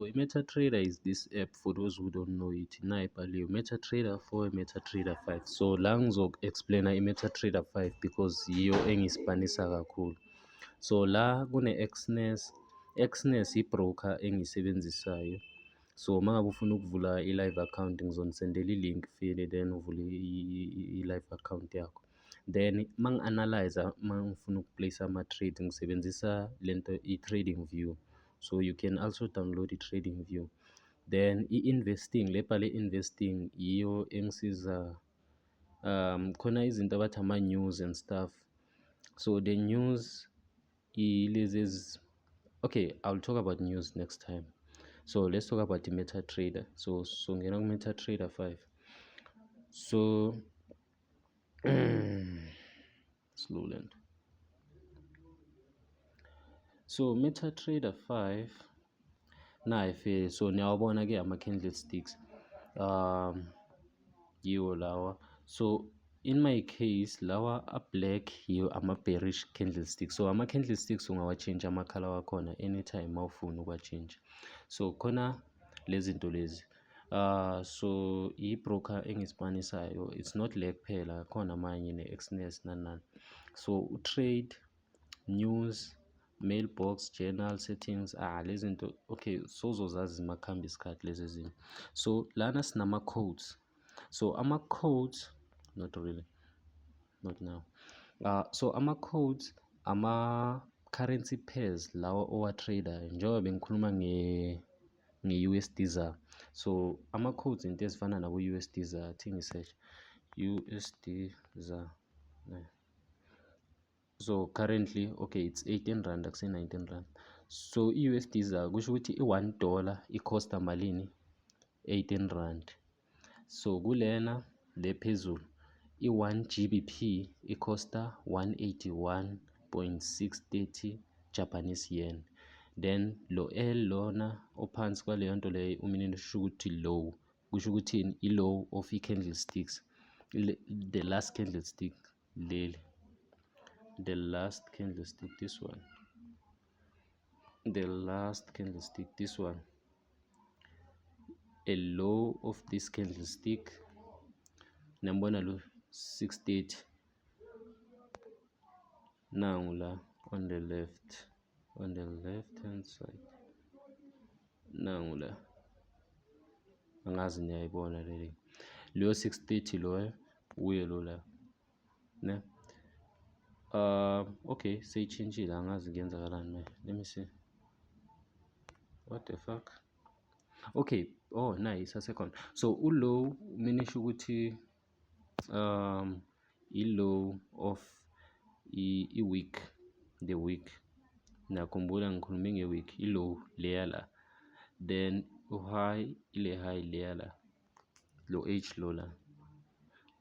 I-MetaTrader is this app, for those who don't know it. Nayi ibhaliwe MetaTrader 4, MetaTrader 5. So la ngizoku-explain-a i-MetaTrader 5 because yiyo engiyispanisa kakhulu. So la kune-Exness. Exness i-broker engiyisebenzisayo. So uma ngabe ufuna ukuvula i-live account, ngizonisendela i-link file, then uvule i-live account yakho. Then uma ngi-analyze-a, uma ngifuna uku-place ama-trade, ngisebenzisa lento i-Trading View. So you can also download i-Trading View. Then i-investing, le ebhale investing, yiyo engisiza khona izinto abathi ama-news and stuff. So the news ilezi, okay, I'll talk about news next time. So let's talk about i-MetaTrader. So ngena ku-MetaTrader 5. So slow lento. So MetaTrader 5 nayi fe. So niyawabona ke ama-candlesticks, yiwo lawa. So in my case, lawa a-black yiwo ama-bearish candlesticks. So ama-candlesticks ungawatshintsha amakhala wakhona anytime mawufuna ukuwatshintsha. So khona lezi zinto lezi, so i-broker engiyisipanisayo, it's not le kuphela, khona amanye ne-Exness, nani nani. So u-trade, news, mailbox, journal, settings, ah, lezi zinto, okay, sozozazi makuhamba isikhathi lezi ezinye. So lana sinama-quotes. So ama-quotes, not really, not now. So ama-quotes ama-currency pairs lawa owa-trade-ayo, njengoba bengikhuluma nge-USD ZAR. So ama-quotes into ezifana nabo-USD ZAR. Athi ngi-search USD ZAR. So currently, okay, it's R18, akuse R19. So i-USD ZAR kusho ukuthi i-$1 i-costa malini? R18. So kulena le phezulu, i-1 GBP i-costa 181.630 Japanese yen. Then lo L lona ophansi kwaleyo nto leyo u-meaning kusho ukuthi low, kusho ukuthini? I-low of i-candlesticks, the last candlestick leli, the last candlestick, this one, the last candlestick, this one, a low of this candlestick. Niyambona lo 630 nangu la on the left, on the left hand side, nangu la. Angazi niyayibona leli, leyo 630, loyo uye lo la ne. Okay, seyitshintshile, angazi kuyenzakalani manje. Let me see, what the fuck? Okay, oh, nayi isasekhona. So u-low meanisha ukuthi i-low of i-wick, the wick. Niyakhumbula ngikhulume nge-wick, i-low leya la. Then u-high, ile high leya la, lo H lo la,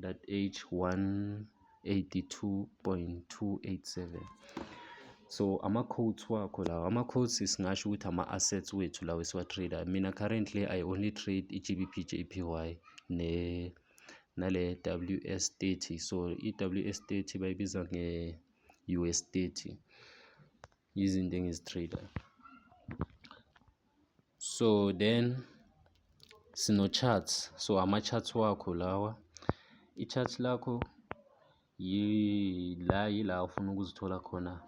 that H, 182.287. So ama-quotes wakho lawa, ama-quotes singasho ukuthi ama-assets wethu lawa esiwa-trade. Mina currently I only trade i-GBP JPY ne nale WS30. So i-WS30 bayibiza nge-US 30, izinto engizi-trade. So then sino charts. So ama-charts wakho lawa, i-chart lakho la yila ufuna ukuzithola khona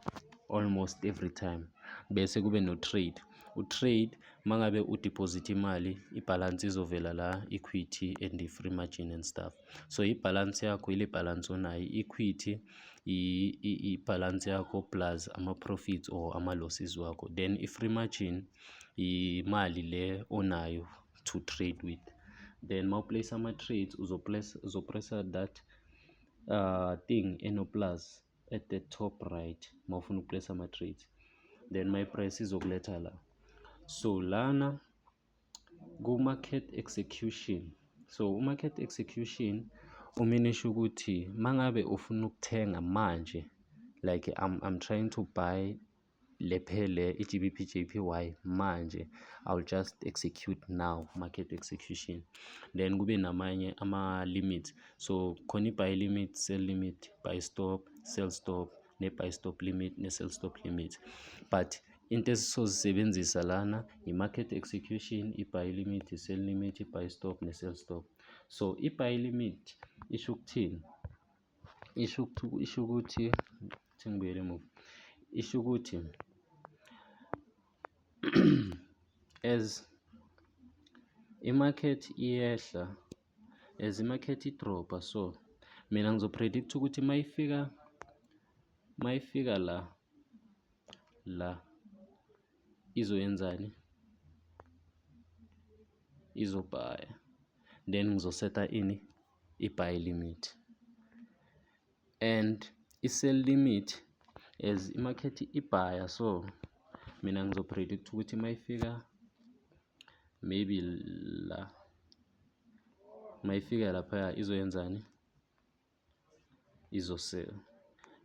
almost every time. Bese kube no-trade. U-trade, mangabe u-deposit imali, i-balance izovela la, equity and i-free margin and stuff. So i-balance yakho ile balance onayo. I-equity i-balance yakho plus ama-profits or ama-losses wakho. Then i-free margin imali le onayo to trade with. Then mawu-place ama-trades, uzo-pressa that thing eno-plus at the top right mawufuna uku-place ama-trades. Then mayi-press izokuletha la. So lana ku-market execution. So u-market execution u-meanisha ukuthi mangabe ufuna ukuthenga manje, like I'm trying to buy le pair le, i-GBP JPY manje, I'll just execute now, market execution. Then kube namanye ama-limits. So khona i-buy limit, sell limit, buy stop, sell stop, ne-buy stop limit, ne-sell stop limit. But Into esizozisebenzisa lana i-market execution, i-buy limit, i-sell limit, i-buy stop ne-sell stop. So i-buy limit isho ukuthini? Isho ukuthi, thi ngibuyele emuva, isho ukuthi as i-market iyehla, as i-market i-drop-a, so mina ngizo-predict ukuthi mayifika la izoyenzani? Izobhaya. Then ngizosetha ini? I-buy limit. And i-sell limit, as i-market ibhaya, so mina ngizo-predict ukuthi mayifika maybe la, mayifika laphaya izoyenzani? Izo-sell,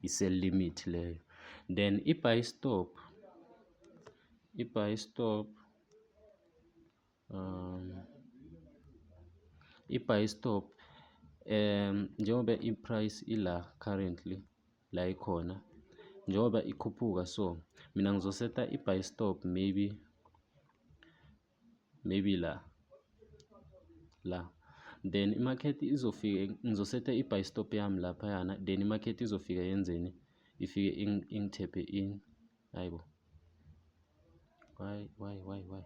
i-sell limit leyo. Then i-buy stop, njengoba i-price ila currently la ikhona, njengoba ikhuphuka, so mina ngizosetha i-buy stop maybe la, then i-market izofike, ngizosetha i-buy stop yami laphayana, then i-market izofika yenzeni? Ifike ingithephe in. Hayibo, why, why, why, why?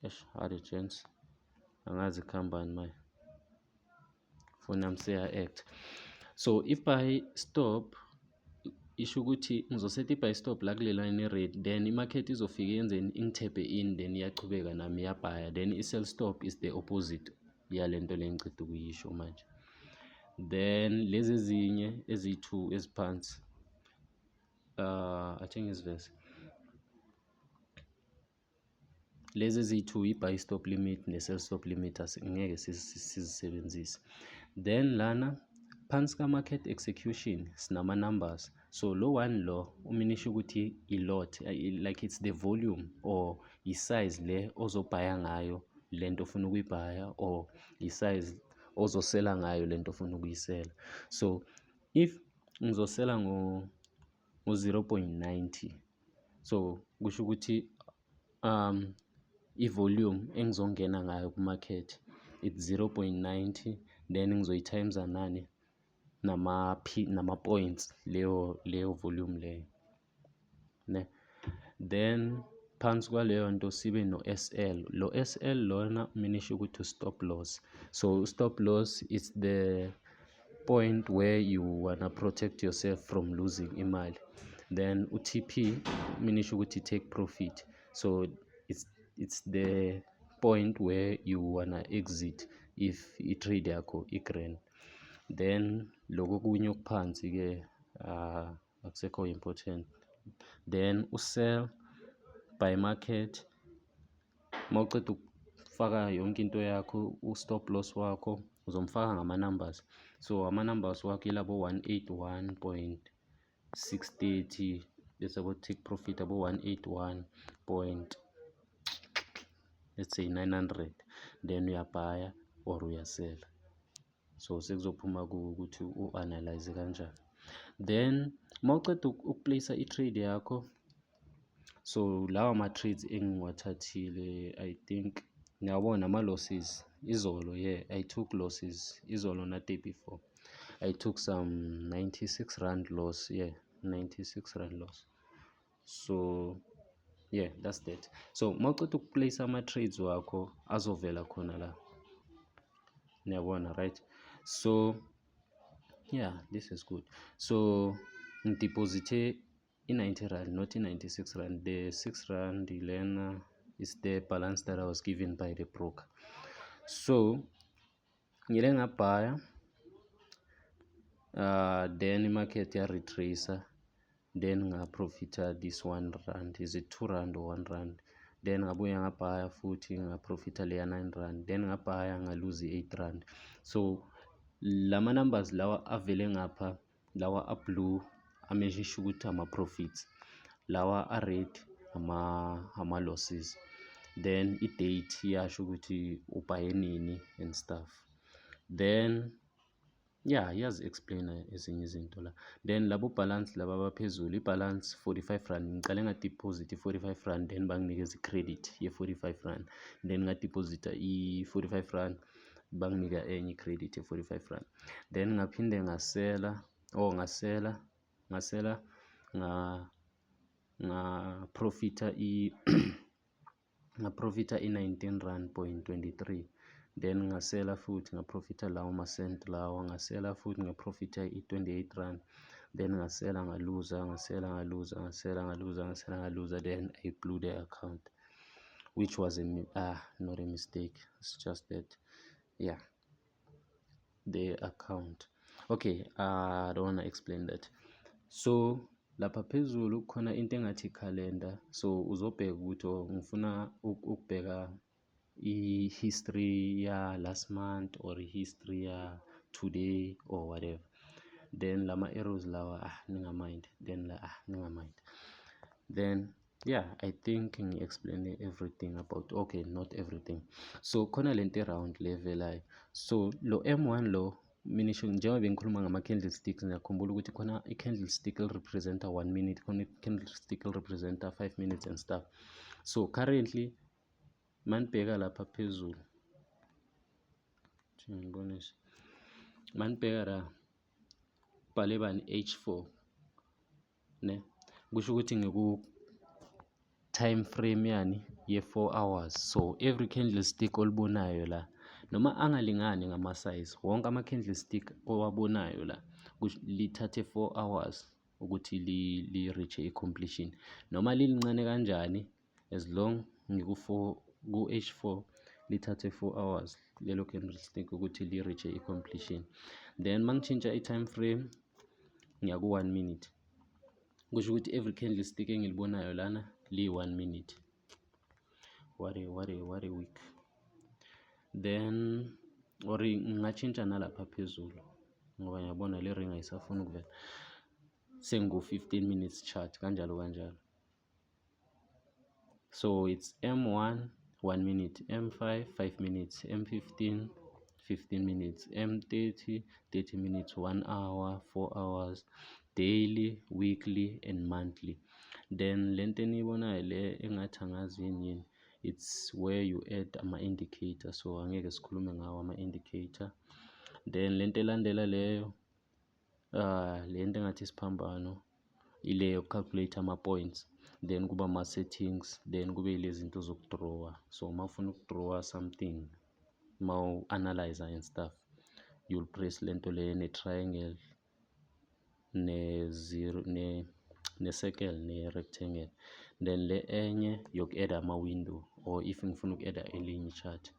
Eish, hard gents, angazi kuhambani manje, phone yami seya-act. So i-buy stop isho ukuthi ngizosetha i-buy stop la kule line e-red, then i-market izofika yenzeni? Ingithephe in, then iyachubeka nami iyabhaya. Then i-sell stop is the opposite yalento le engiceda ukuyisho manje. Then lezi ezinye eziyi-two eziphansi, athi ngiziveze lezi eziyi-two, i-buy stop limit ne-sell stop limit, ngeke sizisebenzise. Then lana phansi ka-market execution sinama-numbers. So lo one lo uminisha ukuthi i-lot, like it's the volume or i-size le ozobhaya ngayo lento ofuna ukuyibhaya or i-size ozosela ngayo lento ofuna ukuyisela. So if ngizosela ngo-0.90, so kusho ukuthi i-volume engizongena ngayo ku-market, it's 0.90, then ngizoyi-times nani? Nama-points leyo volume leyo, ne. Then phansi kwaleyo nto sibe no-SL. Lo SL lona uminisha ukuthi stop loss. So stop loss is the point where you wanna protect yourself from losing imali. Then u-TP uminisha ukuthi take profit, so it's the point where you wanna exit if i-trade yakho i-grand. Then lokhu okunye okuphansi-ke akusekho important. Then u-sell by market, mawuceda ukufaka yonke into yakho, u-stop loss wakho uzomfaka ngama-numbers. So ama-numbers wakho yilabo 181.630, bese abo-take profit abo 181 point, let's say 900, then uyabhaya or uyasela. So sekuzophuma kuwe ukuthi u-analyze kanjani. Then mawuceda uku-place i-trade yakho, so lawa ma-trades engiwathathile, I think ngiyawabona ama-losses izolo. Yeah, I took losses izolo na day before. I took some R96 loss, yeah, R96 loss. So yeah, that's that. So mawuceda uku-place ama-trades wakho, azovela khona la, niyabona, right? So yeah, this is good. So ngideposithe i-R90, not i-R96. The R6 lena is the balance that I was given by the broker. So ngile ngabhaya, then i-market ya-retracer, then ngaprofitha this R1, is it R2 or R1? Then ngabuya ngabhaya futhi, ngaprofitha leya R9, then ngabhaya, ngaluza i-R8. So lama numbers lawa avele ngapha, lawa a-blue ameshisha ukuthi ama-profits, lawa a-red ama-losses. Then i-date iyasho ukuthi ubhaye nini and stuff. Then Yeah, iyazi-explain-a ezinye izinto la. Then labo balance laba abaphezulu, i-balance R45, ngiqale nga-deposit i-R45, then banginikeza i-credit ye-R45, then nga-deposit-a i-R45, banginika enye i-credit ye-R45. Then ngaphinde ngasela or ngasela nga-profit-a nga-profit-a i-R19.23. Then ngasela futhi, nga-profit-a lawo ma-cent lawa. Ngasela futhi, nga-profit-a i-R28. Then ngasela, ngaluza, ngasela, ngaluza, ngasela, ngaluza, ngasela, ngaluza. Then I blew the account, which was a not a mistake, it's just that, yeah, the account. Okay, I don't want to explain that. So lapha phezulu khona into engathi calendar, so uzobheka ukuthi, oh, ngifuna ukubheka i-history ya last month or i-history ya today or whatever. Then lama arrows lawa, ah, ninga-mind. Then la, ah, ninga-mind. Then, yeah, I think ngi-explain everything about, okay, not everything. So khona lento round levelayo, so lo M1 lo minisho, njengoba bengikhuluma ngama-candlesticks, ngiyakhumbula ukuthi khona i-candlestick eli-represent-a 1 minute, khona i-candlestick eli-represent-a 5 minutes and stuff. So currently manibheka lapha phezulu, ngibonise, manibheka la bhale bani, H4 ne, kusho ukuthi ngiku time frame yani ye-4 hours. So every candlestick olubonayo la, noma angalingani ngama-size, wonke ama-candlestick owabonayo la lithathe 4 hours ukuthi li-reach i-completion, noma lilincane kanjani. As long ngiku-4, ku-H4, lithathe 4 hours lelo candlestick ukuthi li-reach i-completion. Then mangishintsha i-time frame, ngiya ku-1 minute, kusho ukuthi every candlestick engilibonayo lana liyi-1 minute. What a week. Then or ngingatshintsha nalapha phezulu, ngoba ngiyabona le ring ayisafuni ukuvela, sengu-15 minutes chart, kanjalo kanjalo. So it's M1, 1 minute, M5, 5 minutes, M15, 15 minutes, M30, 30 minutes, 1 hour, 4 hours, daily, weekly and monthly. Then lento eniyibonayo le engathi angazi yini yini, it's where you add ama-indicator, so angeke sikhulume ngawo ama-indicator. Then lento elandela leyo, lento engathi isiphambano, ile yoku-calculate ama-points. Then kuba ama-settings, then kube yilezi zinto zoku-draw-a. So uma ufuna uku-draw-a something, ma u-analyze and stuff, you'll press lento le ne-triangle, ne-zero, ne-circle, ne-rectangle. Then le enye yoku-add ama-window, or if ngifuna uku-add-a elinye i-chart.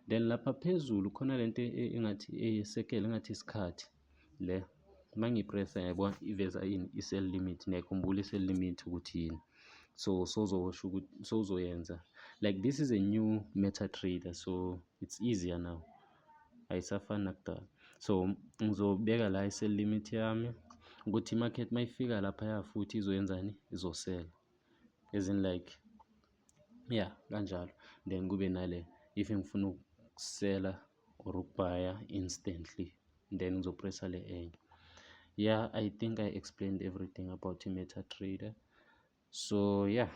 Then lapha phezulu khona lento engathi eye-circle, engathi isikhathi le, mangiyi-press-a, ngiyayibona iveza ini, i-sell limit. Niyayikhumbula i-sell limit ukuthi yini? So sozosho ukuthi sowuzoyenza like, this is a new MetaTrader, so it's easier now, ayisafani nakudala. So ngizobeka la i-sell limit yami ukuthi i-market mayifika laphaya futhi izoyenzani, izosela, as in like, yeah, kanjalo. Then kube nale if ngifuna ukusela or ukubhaya instantly, then ngizo-press-a le enye. Yeah, I think I explained everything about i-MetaTrader. So yeah.